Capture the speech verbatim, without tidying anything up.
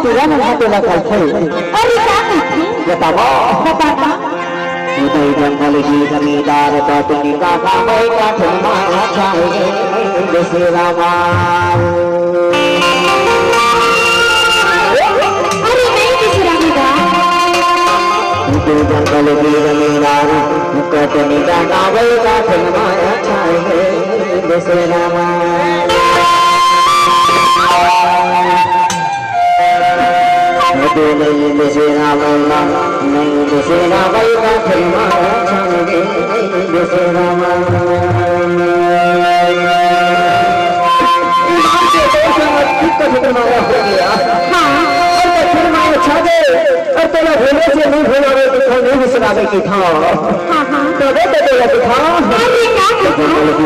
तेरा मन हा तेला कइसे? अरे का कइसे? बतावा। बतावा। उदय जंगल के जमींदार पत्नी का गावे का ठुमका छाए दशहरा मा। अरे नहीं दशहरा में गा। उदय जंगल के जमींदार पत्नी का गावे का ठुमका छाए दशहरा मा। हाँ। और तो फिर माया छा दे, और तोला भूले से नहीं भुलावे की था, नहीं बिसरावे की था। हाँ, हाँ। तबे तो तोला की था। अरे, क्या की था?